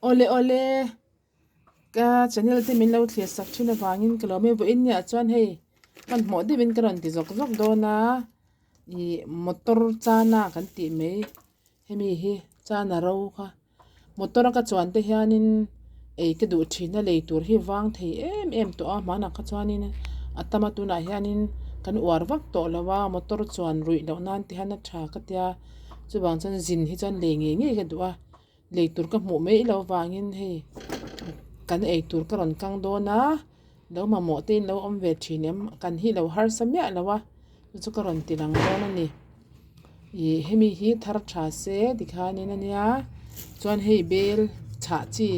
Awle awle ka channel te min lo thlir sak thin avangin ka lawm e vawiin nia chuan hei hmanhmawh deuhin ka rawn ti zawk zawk dawn a ih motor chana kan tih mai hemi hi chana ro kha motor a ka chuan te hianin ei ka duh thin a lei tur hi vang thei em em tawh a hmanah kha chuanin a tam a tunah hianin kan uar vak tawh lo a motor chuan ruih loh nan te hian a tha ka tia chuvang chuan zin hi chuan lei ngei ngei ka duh a. Lei tur ka hmuh mai loh vangin hei kan ei tur ka rawn kang dawn a lo mamawh te in lo awm ve thin em kan hi lo harsa miah lo a chu chu ka rawn ti lang dawn a ni ih hemi hi thar tha se tikhanin a nia chuan hei bel chhah chi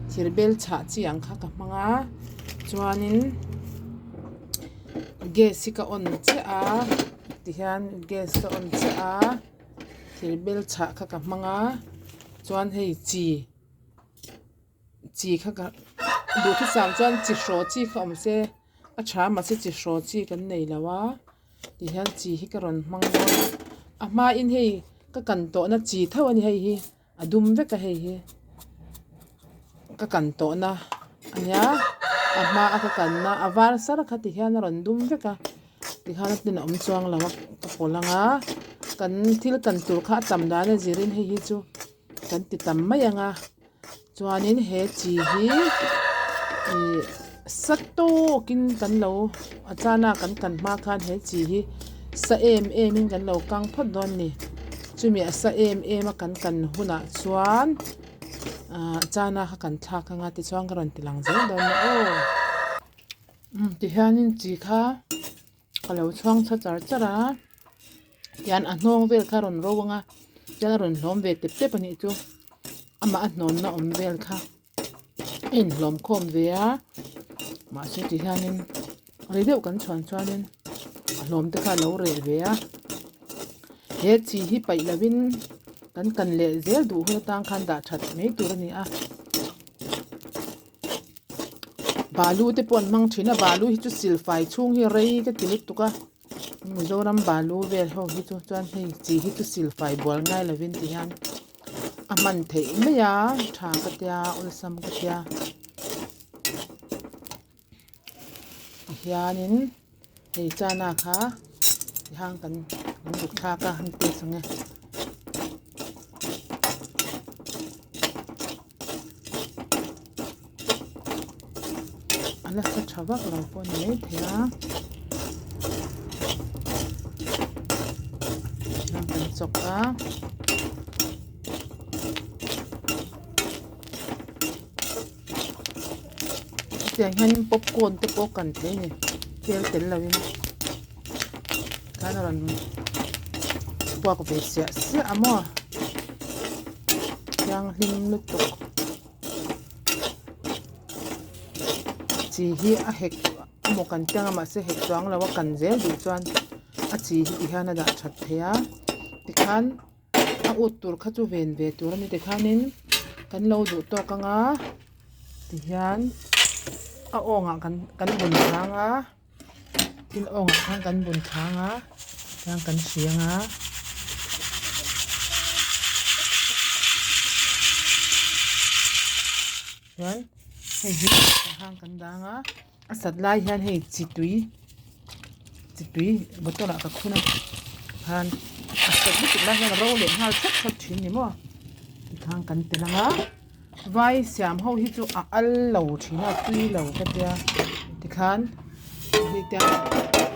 thir bel chhah chi ang kha ka hmang a chuanin gas hi ka on chiah a tihian gas ka on chiah a. Thir bel chhah kha ka hmang a chuan hei chi chi kha ka duhthusam chuan chi hraw chi kha awm se a tha a mahse chi hraw chi kan nei lo a tihian chi hi ka rawn hmang dawn a a hmain hei ka kan tawhna chi tho a ni hei hi. A dum vek a hei hi ka kan tawhna a nia a hma a ka kanna a var sar kha ti hian a rawn dum vek a tikhan a tin a awm chuang lo a ka pawlh ang a kan thil kan tur kha a tam dan a zirin hei hi chu kan ti tam mai ang a. Chuanin he chi hi ih sa tawkin kan lo a chana kan kan hma khan he chi hi sa em em in kan lo kang phawt dawn a ni chumi a sa em em a kan kan hunah chuan ah chana kha kan thlak anga tichuan ka rawn ti lang zel dawn a aw tihianin chi kha ka lo chhuang chho char char a tian a hnawng vel kha a rawn ro ang a tian a rawn hlawm ve tep tep a nih chu amah a hnawnna awm vel kha a inhlawm khawm ve a mahse ti hianin rei deuh kan chhuan chuanin a hlawm te kha a lo reh ve a he chi hi paih lovin kan kan leh zel duh hun atang khan dah that mai tur a ni a. Balu te pawh an hmang thin a balu hi chu silfai chhung hi rei ka ti lutuk a Mizoram balu vel ho hi chu chuan hei chi hi chu silfai bual ngai lovin ti hian a hman theih mai a tha ka tia awlsam ka tia tihianin hei chana kha tihang kan kan zuk thlak a an test ang e. A nasa tha vak lo pawh a ni maithei a tihian kan chawk a. Hetiang hianin popcorn te pawh kan thei a ni tel tel lovin khan a rawn puak ve siah siah a maw thianghlim lutuk chi hi a hek emaw kan ti ang a mahse hek chuang lo a kan zel duh chuan a chi hi ti hian a dah that thei a tikhan. A ut tur kha chu ven ve tur a ni tikhanin kan lo duh tawk ang a tihian a awngah kan kan bun chang a thil awngah khan kan bun chang a tihian kan hriang a. Chuan hei hi hang kan dang a. A sat lai hian hei chi tui chi tui bottle ah ka khun a khan a sat lutuk lai hian a ro leh nghal thawt thawt thin ni maw tikhan kan tel ang a vai siam ho hi chu a al lo thin a tui lo ka tia tikhan hei te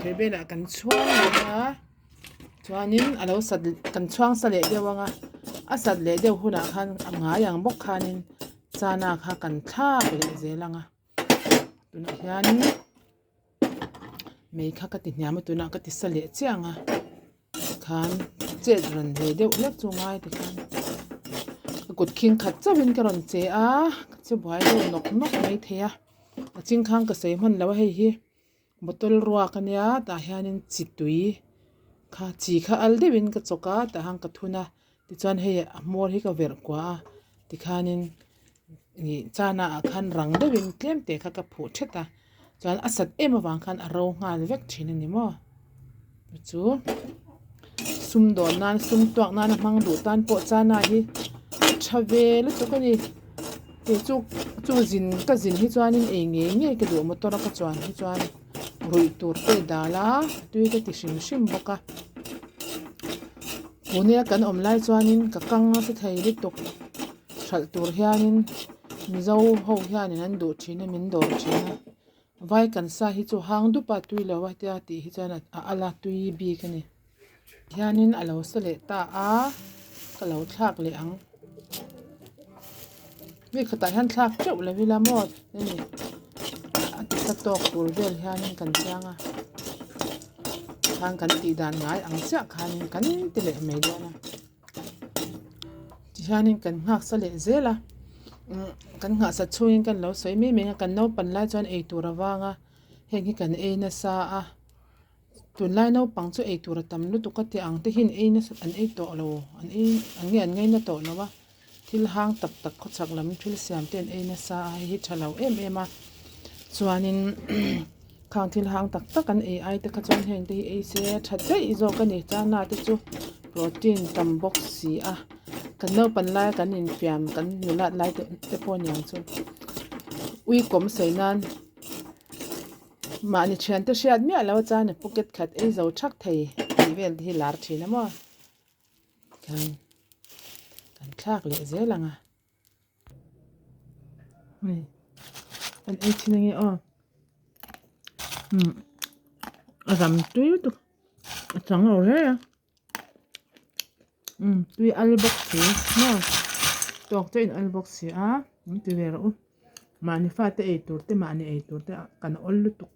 he velah kan chhuang leh a chuanin a lo sat kan chhuang sa leh deuh ang a a sat leh deuh hunah khan a ngai ang bawk khanin chana kha kan thlak leh zel ang a. Tunah hianin mei kha ka ti hniam a tunah ka ti sa leh chiah ang a tikhan chet rawn ve deuh hlek chu ngai tikhan ka kut khing khat chauhin ka rawn che a ka che buai deuh nawk nawk mai thei a a chingkhang ka sawi hman lo a hei hi bottle ruak a nia tah hianin chi tui kha chi kha al deuhin ka chawk a tah hian ka thun a tichuan hei a hmawr hi ka verh kuah a tikhanin ih chana ah khan rang deuhin tlem te kha ka phuh thet a chuan a sat em avang khan a ro nghal vek thin a ni maw chu sum dawn nan sum tuak nan a hmang duh tan pawh chana hi a tha ve lutuk a ni. Kei chu chu zin ka zin hi chuanin ei ngei ngei ka duh motor a ka chuan hi chuan ruih tur te dal a tui ka ti hrim hrim bawk a pune a kan awm lai chuanin ka kang nasa thei lutuk hralh tur hianin mizo ho hianin an duh thin a min dawr thin a vai kan sa hi chu hang dup a tui lo a tia tih hi chuan a al a tui bik a ni. Hianin a lo sa leh ta a, ka lo thlak leh ang. Mi khatah hian thlak teuh lo ila maw hemi a ti sa tawk tur vel hianin kan chiang a, khan kan tih dan ngai ang chiah khanin kan ti leh mai dawn a. Tihianin kan nghak sa leh zel a, kan nghah sat chhungin kan lo sawi mai mai a, kan naupan lai chuan eitur avanga heng hi kan ei nasa a. Tunlai naupang chu ei tur a tam lutuk a tih ang te hian ei nasa an ei tawh lo an ei an nge an ngaina tawh lo a thil hang tak tak khawchhak lam thil siam te an ei nasa a hei hi tha lo em em a chuanin khang thil hang tak tak an ei ai te kha chuan heng te hi ei se a tha daih zawk a ni chana te chu protein tam bawk si a kan naupan laia kan infiam kan nulat lai te pawh a niang chu ui kawm sawi nan. Mahni thiante hriat miah lo chuan pocket khat ei zo thak thei tih vel te hi lar thin a maw tikhian kan thlak leh zel ang a hei kan ei thin ange aw umm a ram tui lutuk a chang lo hle a umm tui al bawk si maw tawk te in al bawk si a min ti ve rawh u mahni fate ei tur te mahni ei tur te kan awl lutuk.